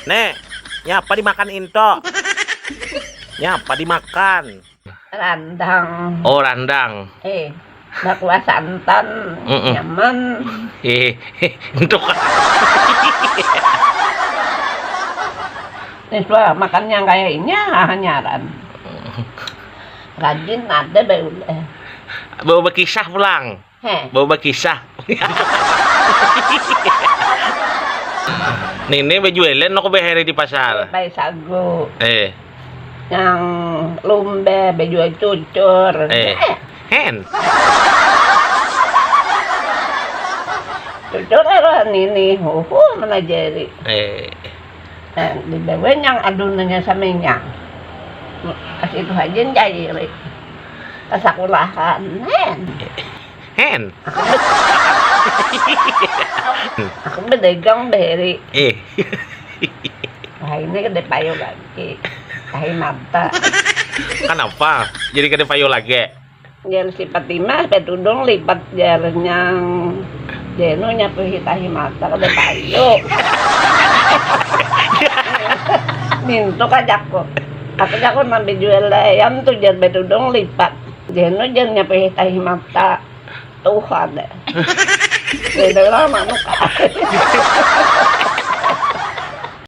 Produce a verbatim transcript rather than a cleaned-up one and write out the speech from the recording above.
Nek, nyapa dimakan into? Nyapa dimakan? Randang. Oh, randang. Eh, bakuah santan, mm-mm, nyaman. Eh, untuk. Nih, suah makan yang kayak ini, ah, hanyaran. Rajin ada baru. Bawa berkisah pulang. Heh. Bawa bakisah. Nini bajualan aku bahari di pasar. Bai sagu. Eh. Yang lumba bajual cucur. Eh. Eh. Hen. Cucur ero nini, huhu, manajari. Eh. Eh, dibawa yang adunannya saminya. Pas itu hajin jairi. Pas aku lahan, hen. Hen. Aku bedagang beri. Eh. Wah, ini gede payu lagi. Tahi mata. Kenapa? Jadi gede payu lagi. Jar si Fatimah, betudung lipat jarnya. Jenu nyapuhi tahi mata kada payu. Mintuk aja aku. Aku jaku mambi jual ayam tu jar betudung lipat. Jenu jar nyapuhi tahi mata. Tuh ada. Beda lah manuk.